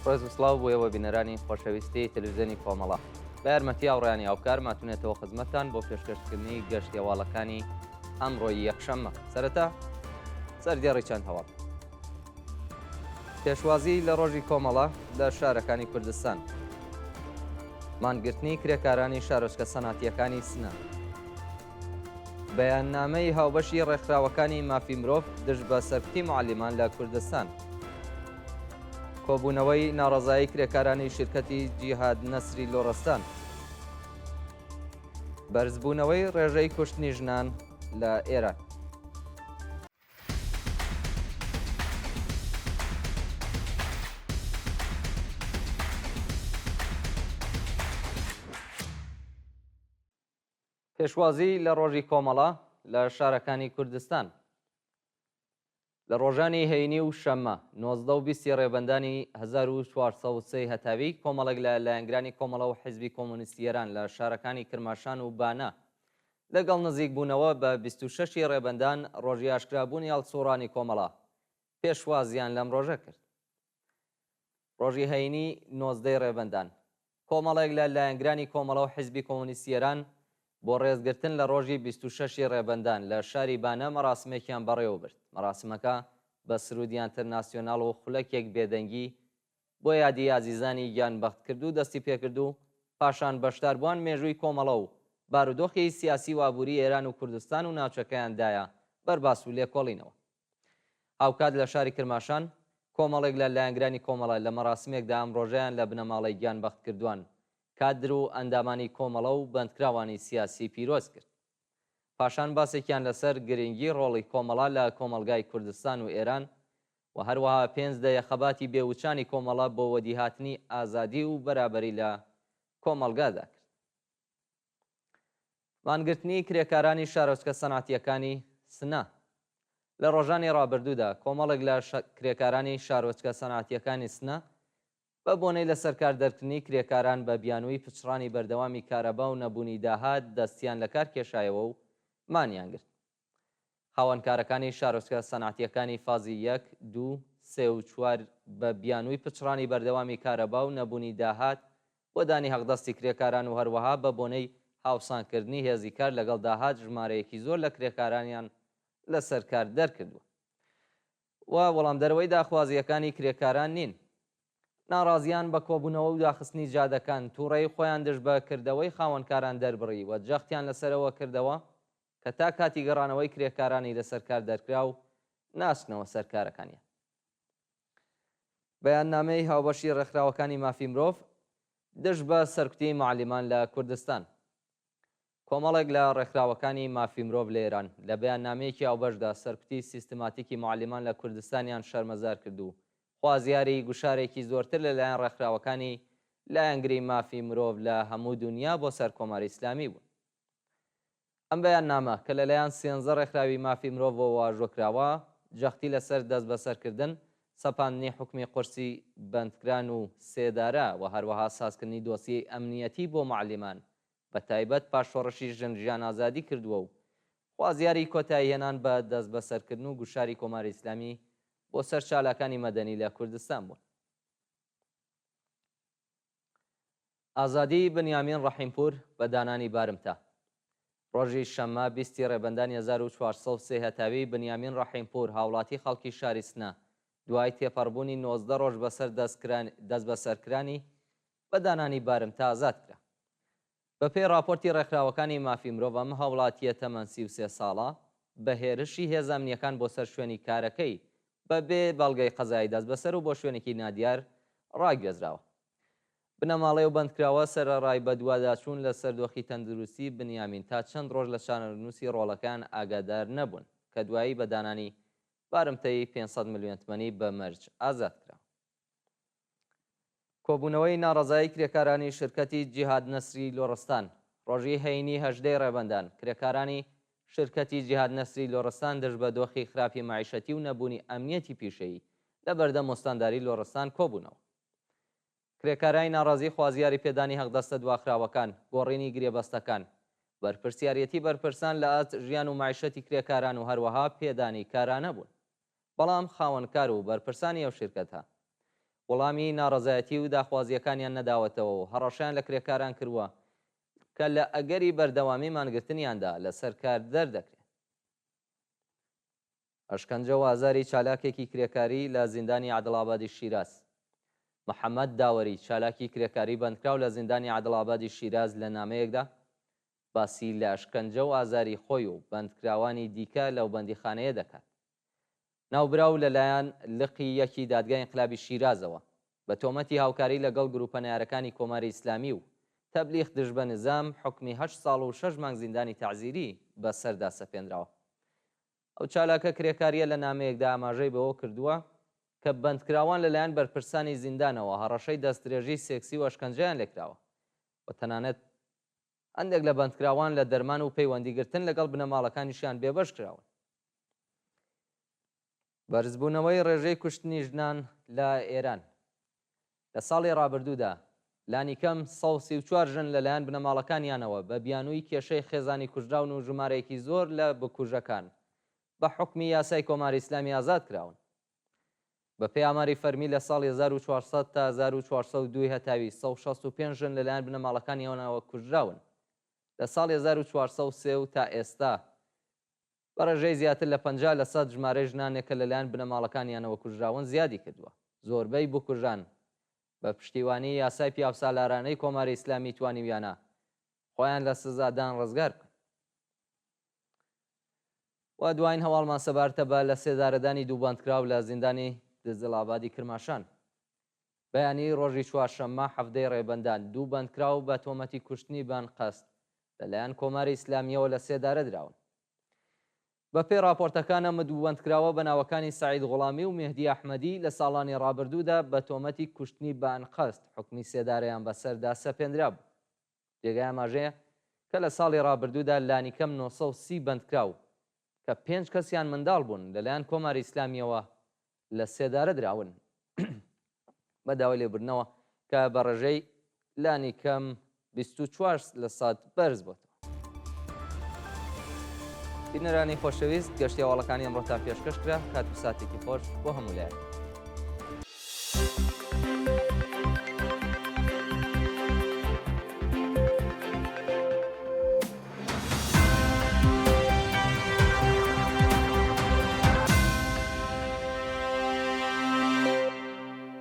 ڕێز و سڵاو بۆ ئێوە بینەرانی خۆشەویستی تەلەڤزیۆنی کۆمەڵە. بە یارمەتی هاوڕێیانی هاوکار ماتونێتەوە خزمەتتان بۆ پێشکەشکردنی گەشتی هەواڵەکانی ئەمڕۆی یەکشەممە. سەرەتا سەردێڕی چەند هەواڵ. پێشوازی لە ڕۆژی کۆمەڵە لە شارەکانی کوردستان. مانگرتنی کرێکارانی شارۆچکە سەناتییەکانی سنە. بەیاننامەی هاوبەشی ڕێکخراوەکانی مافی مرۆڤ دژ بە سەرکوتی موعەلیمان لە کوردستان. کۆبوونەوەی ناڕەزایی کرێکارانی شیرکەتی جیهاد نەسری لوڕستان. بەرزبوونەوەی ڕێژەی کوشتنی ژنان لە ئێران. پێشوازی لە ڕۆژی کۆمەڵە لە شارەکانی کوردستان. لە ڕۆژانی هەینی و شەممە 19 و 20 ڕێبەندانی 1403 هەتاوی کۆمەڵێک لە لایەنگرانی کۆمەڵە و حیزبی کۆمۆنیستی ئێران لە شارەکانی کرماشان و بانە لەگەڵ نزیکبوونەوە بە 26 ی ڕێبەندان ڕۆژی ئاشکرابوونی هەڵسوڕانی کۆمەڵە پێشوازیان لەم ڕۆژە کرد. ڕۆژی هەینی 19 ی ڕێبەندان کۆمەڵێک لە لایەنگرانی کۆمەڵە و حیزبی کۆمۆنیستی ئێران بۆ ڕێزگرتن لە ڕۆژی 26 ی ڕێبەندان لە شاری بانە مەراسمێکیان بەڕێوە برد. مەراسمەکە بە سروودی ئەنترناسیۆناڵ و خولەکێک بێدەنگی بۆ یادی ئازیزانی گیانبەختکردوو دەستی پێکرد و پاشان بەشداربووان مێژووی کۆمەڵە و بارودۆخی سیاسی و ئابووری ئێران و کوردستان و ناوچەکەیان دایە بەر باس و لێکۆڵینەوە. هاوکات لە شاری کرماشان، کۆمەڵێک لە لایەنگرانی کۆمەڵە لە مەراسمێکدا ئەم ڕۆژەیان لە بنەماڵەی گیانبەختکردووان، کادر و ئەندامانی کۆمەڵە و بەندکراوانی سیاسی پیرۆز کرد. پاشان باسێکیان لەسەر گرنگی ڕۆڵی کۆمەڵە لە کۆمەڵگای کوردستان و ئێران و هەروەها پێنج دەیە خەباتی بێ وچانی کۆمەڵە بۆ وەدیهاتنی ئازادی و بەرابەری لە کۆمەڵگادا کرد. مانگرتنی کرێکارانی شارۆچکە سەنعەتییەکانی سنە لە ڕۆژانی ڕابردوودا کۆمەڵێک لە کرێکارانی شارۆچکە سەنعەتییەکانی سنە بە بۆنەی لەسەرکار دەرکردنی کرێکاران بە بیانووی پچڕانی بەردەوامی کارەبا و نەبوونی داهات دەستیان لەکار کێشایەوە و مانیان گرت. خاوەنکارەکانی شارۆچکە سەنعەتییەکانی فازی یەک، دوو، سێ و چوار بە بیانووی پچڕانی بەردەوامی کارەبا و نەبوونی داهات بۆ دانی حەقدەستی کرێکاران و هەروەها بە بۆنەی هاوسانکردنی هێزی کار لەگەڵ داهات ژمارەیەکی زۆر لە کرێکارانیان لەسەر کار دەرکردووە و وەڵامدەرەوەی داخوازییەکانی کرێکاران نین. ناڕازییان بە کۆبوونەوە و داخستنی جادەکان تووڕەیی خۆیان دژ بە کردەوەی خاوەنکاران دەربڕی و جەختیان لەسەر ئەوە کردەوە کە تا کاتی گەڕانەوەی کرێکارانی لەسەر کار دەرکراو ناچنەوە سەر کارەکانیان. بەیاننامەی هاوبەشی ڕێکخراوەکانی مافی مرۆڤ دژ بە سەرکوتی مەعەلیمان لە کوردستان. کۆمەڵێک لە ڕێکخراوەکانی مافی مرۆڤ لە ئێران لە بەیاننامەیەکی هاوبەشدا سەرکوتی سیستماتیکی مەعەلیمان لە کوردستانیان شەرمەزار کرد و خوازیاری گوشارێکی زۆرتر لە لایەن ڕێکخراوەکانی لایەنگری مافی مرۆڤ لە هەموو دونیا بۆ سەر کۆماری ئیسلامی بوون. ئەم بەیاننامە کە لەلایەن سێنزە ڕێکخراوی مافی مرۆڤەوە واژۆ کراوە، جەختی لەسەر دەستبەسەرکردن، سەپاندنی حوکمی قورسی بەندکران و سێدارە و هەروەها سازکردنی دۆسیەی ئەمنیەتی بۆ موعەلیمان بە تایبەت پاش شۆڕشی ژن ژیان ئازادی کردووە و خوازیاری کۆتاییهێنان بە دەستبەسەرکردن و گوشاری کۆماری ئیسلامی بۆ سەر چالاکانی مەدەنی لە کوردستان بوون. ئازادیی بنیامین ڕەحیمپوور بە دانانی بارمتە. ڕۆژی شەممە 20 ی ڕێبەندانی 1403 هەتاوی بنیامین ڕەحیمپوور هاوڵاتی خەڵکی شاری سنە دوای تێپەڕبوونی 19 ڕۆژ بەسەر دەستبەسەرکرانی بە دانانی بارمتە ئازاد کرا. بەپێی ڕاپۆرتی ڕێکخراوەکانی مافی مرۆڤ ئەم هاوڵاتییە تەمەن 33 ساڵە بە هێرشی هێزە ئەمنییەکان بۆ سەر شوێنی کارەکەی بە بێ بەڵگەی قەزایی دەستبەسەر و بۆ شوێنێکی نادیار ڕاگوێزراوە. بنەماڵەی ئەو بەندکراوە سەرەڕای بەدواداچوون لە سەر دۆخی تەندروستی بنیامین تا چەند ڕۆژ لە چارەنووسی ڕۆڵەکەیان ئاگادار نەبوون کە دوایی بە دانانی بارمتەی 500 ملیۆن تمەنی بە مەرج ئازاد کرا. کۆبوونەوەی ناڕەزایی کرێکارانی شرکەتی جیهاد نەسری لوڕستان ڕۆژی هەینی 18 ی ڕێبەندان کرێکارانی شرکەتی جیهاد نەسری لوڕستان دژ بە دۆخی خراپی مەعیشەتی و نەبوونی ئەمنیەتی پیشەیی لە بەردەم ئوستانداری لوڕستان کۆبوونەوە. کرێکارانی ناڕازی خوازیاری پێدانی هەقدەستە دواخراوەکان، گۆڕینی گرێبەستەکان، بەرپرسیاریەتی بەرپرسان لە ئاست ژیان و مەعیشەتی کرێکاران و هەروەها پێدانی کارانە بوون. بەڵام خاوەنکار و بەرپرسانی ئەو شیرکەتە. وەڵامی ناڕەزایەتی و داخوازییەکانیان نەداوەتەوە و هەڕەشەیان لە کرێکاران کردووە کە لە ئەگەری بەردەوامی مانگرتنیاندا لەسەر کار دەردەکرێن. ئەشکەنجە و ئازاری چالاکێکی کرێکاری لە زیندانی عادڵئابادی شیراز. محەمەد داوەری، چالاکی کرێکاری بەندکراو لە زیندانی عادڵئابادی شیراز لە نامەیەکدا باسی لە ئەشکەنجە و ئازاری خۆی و بەندکراوانی دیکە لەو بەندیخانەیە دەکات. ناوبراو لەلایەن لقی یەکی دادگای ئینقلابی شیرازەوە بە تۆمەتی هاوکاری لەگەڵ گرووپە نەیارەکانی کۆماری ئیسلامی و تەبلیغ دژ بە نزام حوکمی هەشت ساڵ و شەش مانگ زیندانی تەعزیری بەسەردا سەپێنراوە. ئەو چالاکە کرێکارییە لە نامەیەکدا ئاماژەی بەوە کردووە کە بەندکراوان لەلایەن بەرپرسانی زیندانەوە هەڕەشەی دەستدرێژیی سێکسی و ئەشکەنجەیان لێکراوە و تەنانەت هەندێک لە بەندکراوان لە دەرمان و پەیوەندیگرتن لەگەڵ بنەماڵەکانیشیان بێبەش کراون. بەرزبوونەوەی ڕێژەی کوشتنی ژنان لە ئێران لە ساڵی ڕابردوودا لانیکەم 134 ژن لەلایەن بنەماڵەکانیانەوە بە بیانووی کێشەی خێزانی کوژراون و ژمارەیەکی زۆر لە بکوژەکان بە حوکمی یاسای کۆماری ئیسلامی ئازاد کراون. بەپێی ئاماری فەرمی لە ساڵی 1400 تا 1402 هەتاوی 165 ژن لەلایەن بنەماڵەکانیانەوە کوژراون. لە ساڵی 1403 و تا ئێستا بە ڕێژەی زیاتر لە 50 لە سەد ژمارەی ژنانێک کە لەلایەن بنەماڵەکانیانەوە کوژراون زیادی کردووە. زۆربەی بکوژان بە پشتیوانی یاسای پیاوسالارانەی کۆماری ئیسلامی توانیویانە خۆیان لە سزادان ڕزگار بکەن. و دواین هەواڵمان سەبارتە بە لە سێدارەدانی دوو بەندکراو لە زیندانی دزڵئابادی کرماشان. بەیانی ڕۆژی چوارشەممە حەڤدەی ڕێبەندان دوو بەندکراو بە تۆمەتی کوشتنی بە ئەنقەست لە لایەن کۆماری ئیسلامییەوە لە سێدارە دراون. بە پێی ڕاپۆرتەکان ئەم دوو بەندکراوە بە ناوەکانی سەعید غوڵامی و مێهدی ئەحمەدی لە ساڵانی ڕابردوودا بە تۆمەتی کوشتنی بە ئەنقەست حوکمی سێدارەیان بەسەردا سەپێنرابوو. جێگای ئاماژەیە کە لە ساڵی ڕابردوودا لانیکەم 930 بەندکراو کە پێنج کەسیان منداڵ بوون لەلایەن کۆماری ئیسلامییەوە لە سێدارە دراون بە داوای لێبوردنەوە کە بە ڕێژەی لانیکەم 24 لە سەد بەرز بۆتەوە. بینەرانی خۆشەویست گەشتی هەواڵەکانی ئەمڕۆتان پێشکەش کرا کات و ساتێکی خۆش بۆ هەموو لایەک.